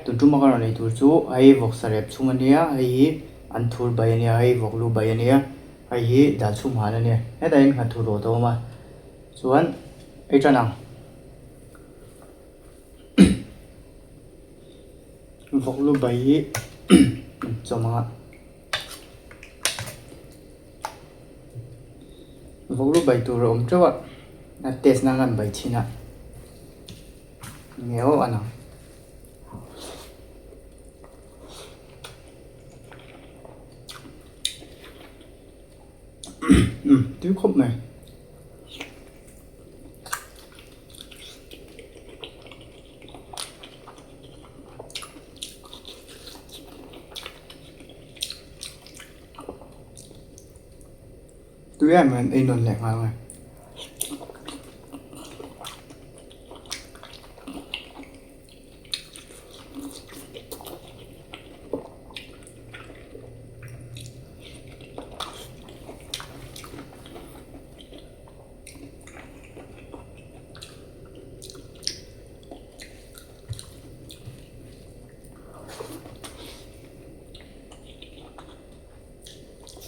Tun tum a ka rawn ei tur chu hei vawksa rep chhung a nia, hei hi an thur bai a nia, hei vawk lu bai a nia, hei hi dal chhum han a nia. Hetah hian nghathu rawt a awm a, chuan ei tan ang. Vawk lu bai hi chawm ang a. Vawk lu bai tur a awm teuh a, a test nan an bai thin a, nge aw an ang. Umm tui khawp mai. Tui em em ei nawn leh nghal nge.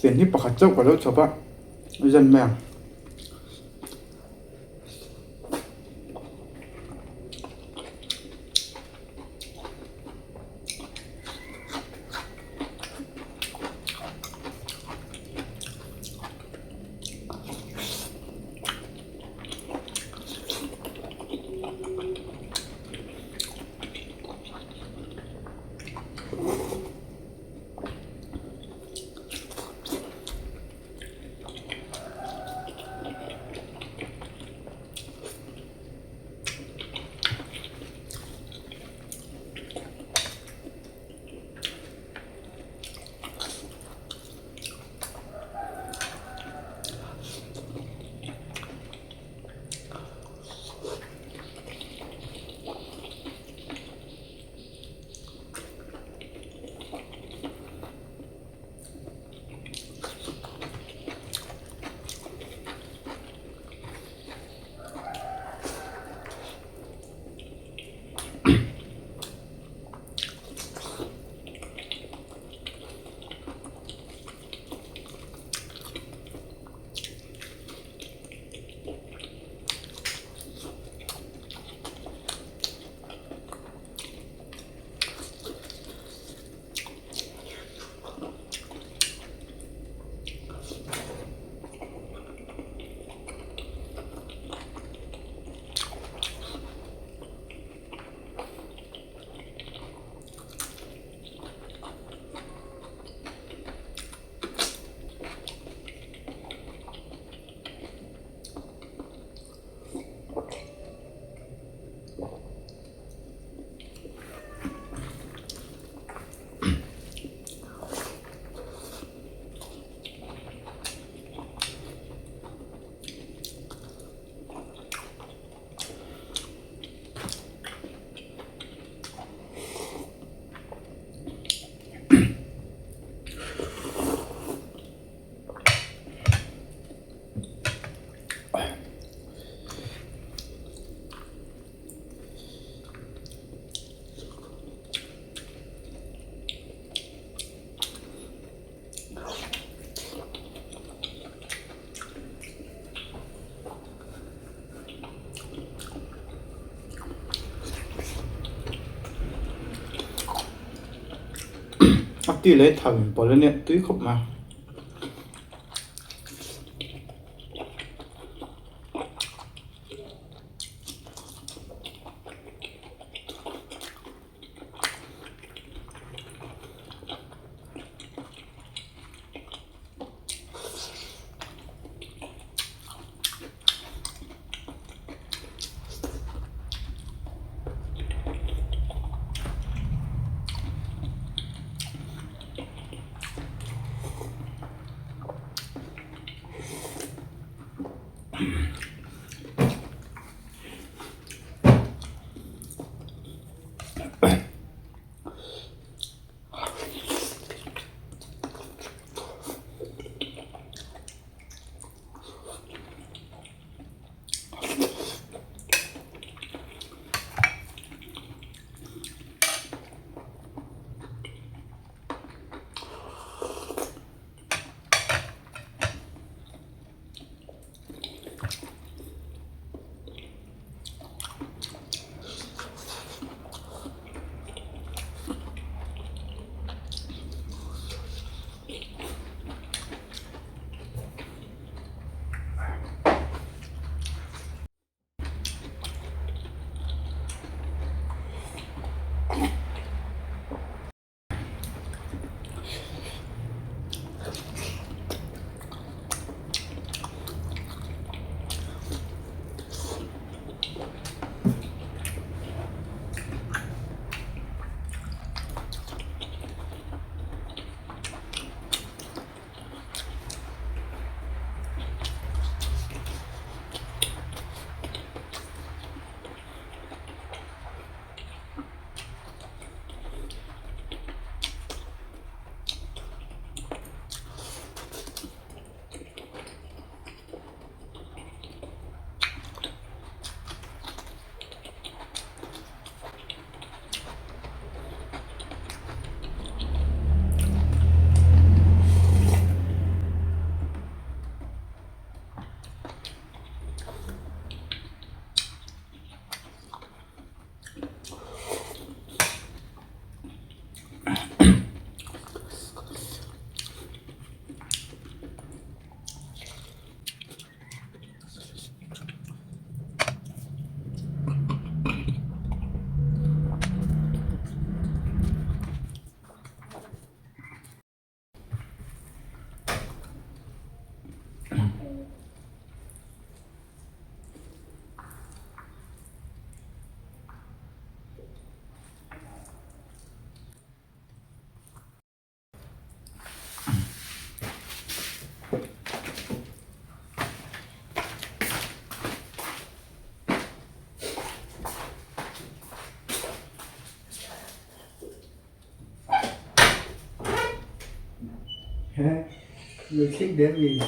Fian hi pakhat chauh ka lo chhawp a zan mai ang. A ti leh thau in pawlh a nia tui khawp mai. Nutling der mi.